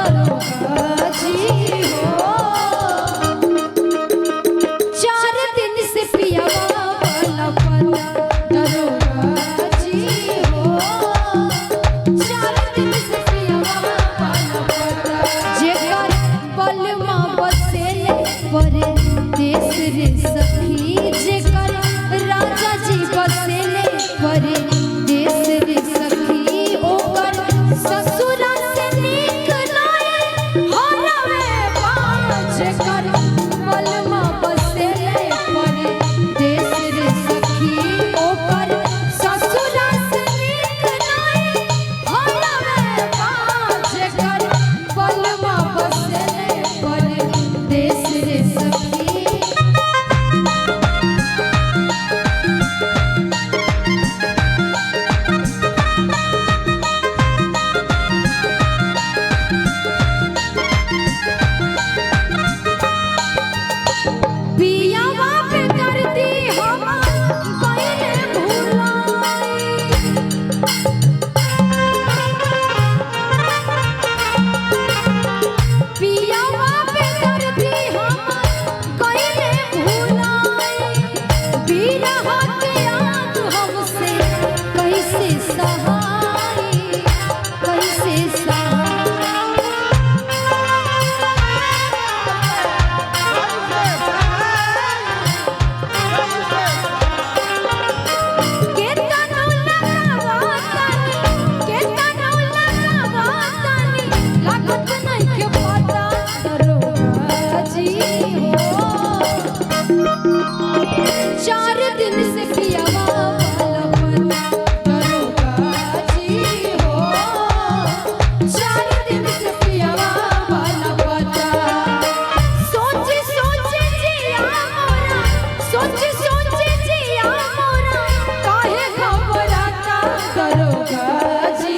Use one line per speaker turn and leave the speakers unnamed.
दरोगा जी हो। चार दिन से पियावा वाला पता दरोगा जी हो। चार दिन से पियावा वाला पता जेकर बलमा बसेले परदेस रे सखी, जेकर राजा जी बसेले परदेस रे सखी, ओकर ससुरा से नीक नाय हरवे बाज, जेकर बलमा बसेले परदेस रे सखी, ओकर ससुरा से नीक नाय हरवे बाज, जेकर बलमा बसेले परदेस रे सखी। पियावा पे करती हम कइले भुलाई, पियावा पे करती हम कइले भुलाई, बिरह के आग हमसे कैसे सहाई, कैसे सहाई। केतनो लगावतानी, केतनो लगावतानी, लागत नइखे पता दरोगा जी हो। चार दिन से पियावा वाला पता दरोगा जी हो। चार दिन से पियावा वाला पता सोच सोच जिया मोरा, सोच सोच जिया मोरा, काहे घबराता दरोगा जी